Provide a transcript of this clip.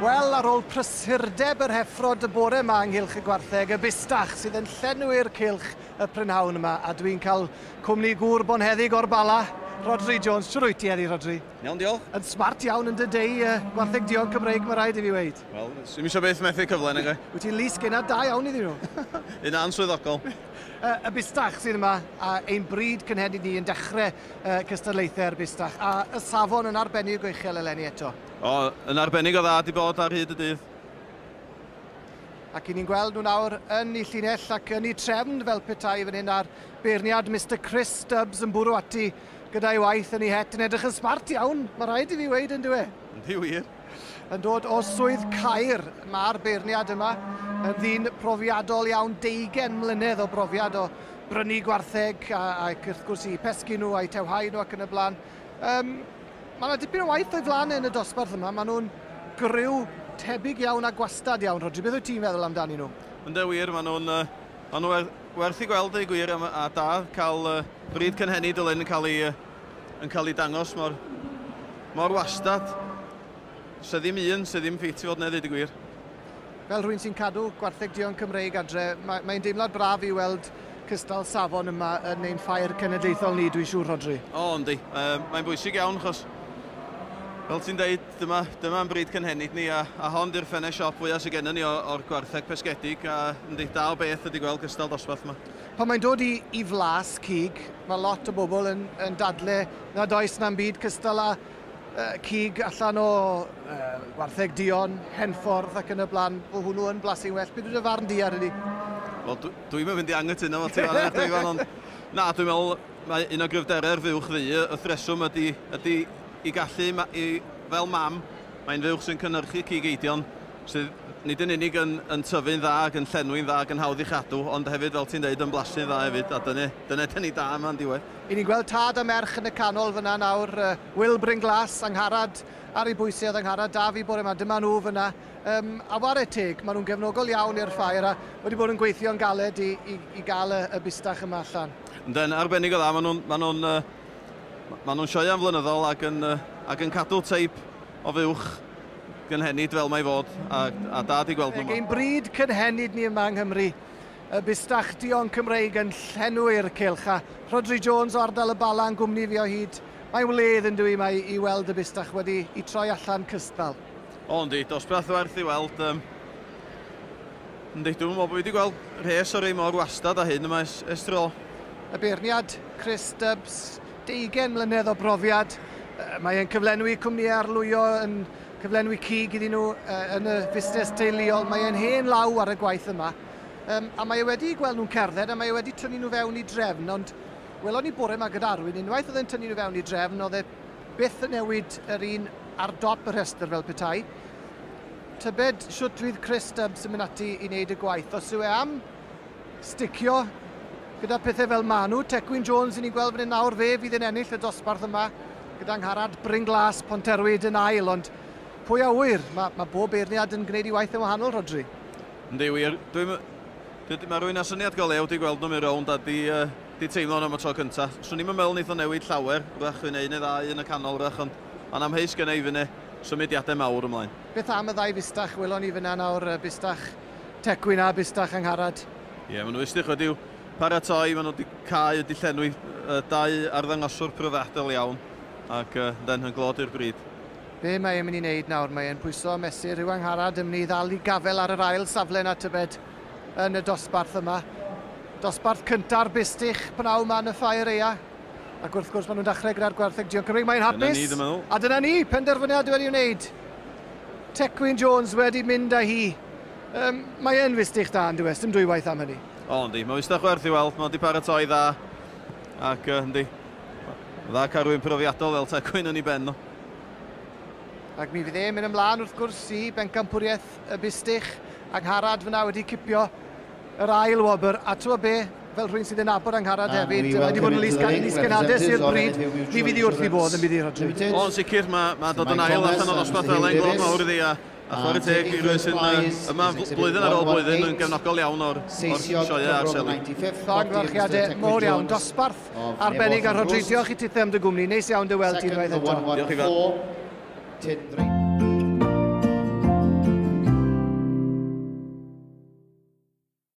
Wel, ar ôl prysurdeb yr heffrod y bore yma ynghylch y gwartheg, y bustach sydd yn llenwi'r cylch y prynhawn yma, a dwi'n cael cwmni gŵr bonheddig o'r Bala, Rhodri Jones. Shwt wyt ti heddi, Rhodri? Iawn, diolch. Yn smart iawn yn dy dei gwartheg duon Cymreig, mae rhaid i fi weud. Wel, sy'm eisiau byth methu cyfle, nag oe? Wyt ti'n lys gennad da iawn iddyn nhw. Un answyddogol. Y bustach sydd yma, a ein bryd cynhenid ni yn dechrau cystadlaethau'r bustach, a y safon yn arbennig o uchel eleni eto. O, yn arbennig o dda di bod ar hyd y dydd. Ac i ni'n gweld nhw nawr yn eu llinell ac yn eu trefn fel petai fan hyn a'r beirniad Mr Chris Stubbs yn bwrw ati gyda'i waith yn ei het yn edrych yn smart iawn, mae rhaid i fi weud yn dyw e? Yndi wir. Yn dod o swydd Caer, mae'r beirniad yma yn ddyn profiadol iawn, 20 mlynedd o brofiad o brynu gwartheg ac wrth gwrs i pesgi nhw a'i tewhau nhw ac yn y blaen. Mae yna dipyn o waith o'i flaen yn y dosbarth yma. Maen nhw'n griw tebyg iawn a gwastad iawn, Rhodri. Beth wyt ti'n feddwl amdanyn nhw? Yndw wir, maen nhw'n ma nhw werth i gweld ei gwir a da cael bryd cynhenid o yn cael ei, yn cael ei dangos mor, mor wastad. Se ddim un, se ddim ffit i fod yn dweud y gwir. Fel rhywun sy'n cadw gwartheg duon Cymreig adre, mae'n mae deimlad braf i weld cystal safon yma yn ein ffair cenedlaethol ni, dwi'n siŵr, Rhodri. O, yndi. Mae'n bwysig iawn, achos fel ti'n deud, dyma'n bryd cynhenid ni, a hon di'r ffenest siop fwyaf sydd gennym ni o'r gwartheg pesgedig, a yndi, da o beth ydy gweld cystal dosbarth yma. Pan mae'n dod i flas cig, mae lot o bobl yn dadle nad oes na'm byd cystal â cig allan o wartheg duon, Henffordd ac yn y blaen, bod hwnnw yn blasu'n well. Beth yw dy farn di ar hynny? Wel, dwi'n mynd i angytuno fo ti fan hyn, ond na, dwi'n meddwl mae un o gryfderau'r fuwch ddu, y threswm ydy i gallu, fel mam, mae'n fuwch sy'n cynhyrchu cig eidion, sydd nid yn unig yn tyfu'n dda ac yn llenwi'n dda ac yn hawdd i chadw, ond hefyd, fel ti'n deud, yn blasu'n dda hefyd, a dyna ni da yma'n diwedd. I ni'n gweld tad a merch yn y canol fyna nawr, Will Brynglas, Angharad ar ei bwysau, Angharad da fi bore yma, dyma nhw fyna. A ware teg, maen nhw'n gefnogol iawn i'r ffair a wedi bod yn gweithio'n galed i gael y bustach yma allan. Yndyn, arbennig o dda, maen nhw'n sioeau'n flynyddol ac yn cadw teip o fuwch gynhenid fel mae fod, a da di gweld nhw. Ein bryd cynhenid ni yma yng Nghymru, y bustach duon Cymreig yn llenwi'r cylch, a Rhodri Jones o ardal y Bala yn gwmni fi o hyd. Mae'n wledd yn dwi mae i weld y bustach wedi i troi allan cystal. O, yndi, dosbarth werth i weld. Yndi, dwi'n meddwl bod fi wedi gweld rhes o'r ei mor wastad a hyn yma ers tro. Y beirniad Chris Stubbs, 20 mlynedd o brofiad. Mae e'n cyflenwi cwmnïau arlwyo, yn cyflenwi cig iddyn nhw yn y fusnes teuluol. Mae e'n hen law ar y gwaith yma. A mae e wedi gweld nhw'n cerdded a mae e wedi tynnu nhw fewn i drefn, ond welon ni bore yma gyda Arwyn, unwaith oedd e'n tynnu nhw fewn i drefn, oedd e byth yn newid yr un ar dop y rhestr fel petai. Tybed shwt fydd Chris Stubbs yn mynd ati i wneud y gwaith. Os yw e am sticio gyda pethau fel Manu, Tecwyn Jones i ni'n gweld fan hyn nawr, fe fydd yn ennill y dosbarth yma gyda Angharad Brynglas Ponterwyd yn ail, ond pwy a ŵyr, mae bob beirniad yn gwneud ei waith yn wahanol, Rhodri. Yndi wir, mae rhywun â syniad go lew di gweld nhw'n mynd rownd a di teimlo am y tro cyntaf. Swn i'm yn meddwl wneith o newid llawer, wrach fydd un neu ddau yn y canol wrach, ond mae'n amheus gen i fyny symudiadau mawr ymlaen. Beth am y ddau fustach welon ni fyna nawr, bustach Tecwyn a bustach Angharad? Ie, maen nhw wastad wedi'w paratoi, maen nhw wedi cael, wedi llenwi dau arddangoswr profiadol iawn, ac yn glod i'r bryd. Be mae e'n mynd i wneud nawr? Mae e'n pwyso a mesur rhyw Angharad yn mynd i ddal i gafel ar yr ail safle na tybed yn y dosbarth yma. Dosbarth cynta'r bustych pnawn yma yn y ffair eia. Ac wrth gwrs maen nhw'n dechrau gyda'r gwartheg duon Cymreig. Mae'n hapus. Dyna ni, dwi'n meddwl. A dyna ni, penderfyniad wedi wneud. Tecwyn Jones wedi mynd â hi. Mae e'n fustych da yn dyw e, dim dwywaith am hynny. O, yndi. Mae'n fustach werth i weld. Mae wedi paratoi dda. Ac yndi, dda cael rhywun profiadol fel Tecwyn yn ei ben nhw. Ac mi fydd e'n mynd ymlaen wrth gwrs i bencampwriaeth y bustych. Angharad fyna wedi cipio yr ail wobr. A ti'n be, fel rhywun sydd yn nabod Angharad hefyd, mae wedi bod yn lysgenhades i'r bryd. Mi fydd hi wrth i bodd yn bydd hi, Rhodri. O, yn sicr, mae dod yn ail allan o ddosbarth fel ein glod mawr iddi a chwarae teg i rhywun sy'n yma blwyddyn ar ôl blwyddyn yn gefnogol iawn o'r sioeau a'r seli. Llongyfarchiadau mawr iawn, dosbarth arbennig a Rhodri, diolch i tithe am dy gwmni. Neis iawn dy weld ti unwaith eto. Diolch i fawr.